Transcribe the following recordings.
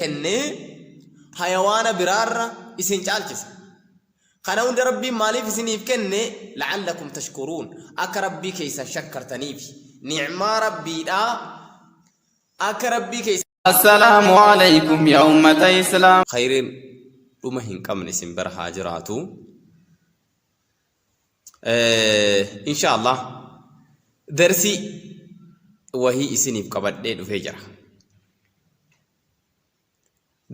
Kennee hayawaana biraarra isin caalchisa. Kana hunda Rabbiin maaliif isiniif kenne? La'allakum tashkuruun, akka Rabbii keessan shakkartaniifi. Ni'maa Rabbiidhaa akka Rabbii keessan. Assalaamu Aleykum yaa ummata islaam. Khayriin dhuma hin qabne isin bira haa jiraatu. Insha Allah darsii wahii isiniif qabadhee dhufee jira.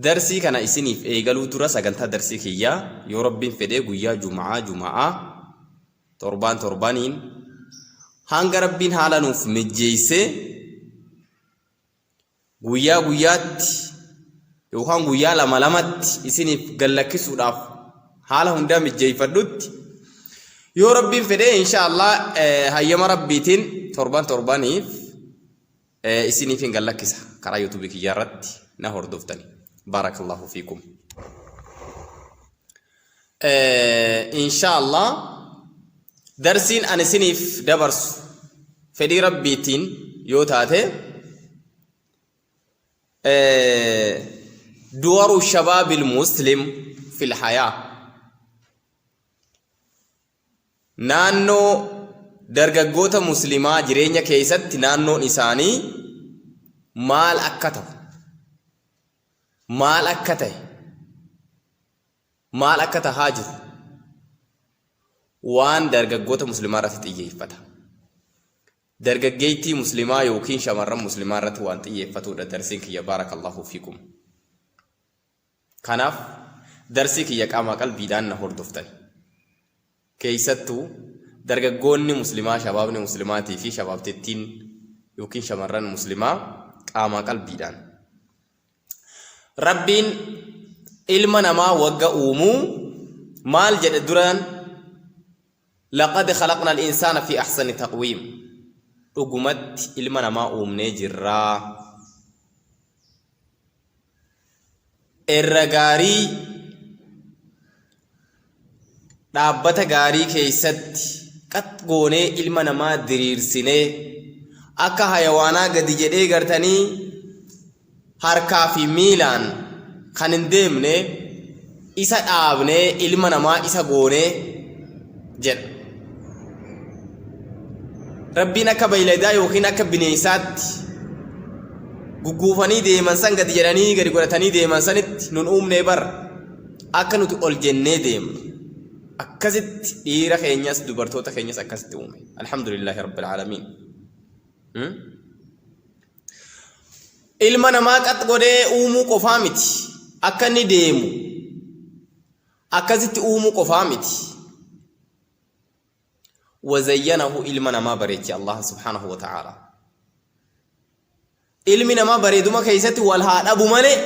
Darsii kana isiniif eegaluu dura sagantaa darsii kiyyaa yoo Rabbiin fedhee guyyaa juma'aa juma'aa torbaan torbaaniin hanga Rabbiin haala nuuf mijjeessee guyyaa guyyaatti yookaan guyyaa lama lamatti isiniif gallakkisuudhaaf haala hundaa mijjeeffadhutti yoo Rabbiin fedhee insha Allah hayyama Rabbiitiin torban torbaniif isiniifin gad lakkisa karaa youtube kiyyaa irratti na hordoftani baarakallahu fiikum insha Allah darsiin ani isiniif dabarsu fedhii rabbiitiin yoo taate duwaru shabaabil muslim fil hayaa Naannoo dargaggoota muslimaa jireenya keessatti naannoon isaanii maal akka ta'u, maal akka ta'e, maal akka tahaa jiru waan dargaggoota muslimaa irratti xiyyeeffata. Dargaggeettii muslimaa yookiin shamarran muslimaa irratti waan xiyyeeffatuudha darsiin kiyya baarakallahu fiikum. Kanaaf darsii kiyya qaamaa qalbiidhaan na hordoftani. Keeysattuu dargaggoonni muslimaa, shabaabni muslimaatii fi shabaabtittiin yookiin shamarran muslimaa qaamaa qalbiidhaan. Rabbiin ilma namaa wagga uumu maal jedhe duraan? Laqad khalaqna al-insaana fi ahsani taqwiim. Dhugumatti ilma namaa uumnee jirraa. Irra gaarii dhaabbata gaarii keessatti qax goonee ilma namaa diriirsinee akka hayawaanaa gadi jedhee gartanii harkaa fi miilaan kan hin deemne isa dhaabnee ilma namaa isa goonee jedha. Rabbiin akka bayladaa yookiin akka bineensaatti gugguufanii deeman san gadi jedhanii gadi godhatanii deeman sanitti nun uumnee bar akka nuti ol jennee deemnu akkasitti dhiira keenyas dubartoota keenyas akkasitti uume. Alhamdulillaahi rabbil aalamiin. Ilma namaa qax godhee uumuu qofaa miti. Akka inni deemu akkasitti uumuu qofaa miti. Wazayyanahu ilma namaa bareeche Allah subhaanahu wa ta'ala. Ilmi namaa bareeduma keessatti wal haa dhabu malee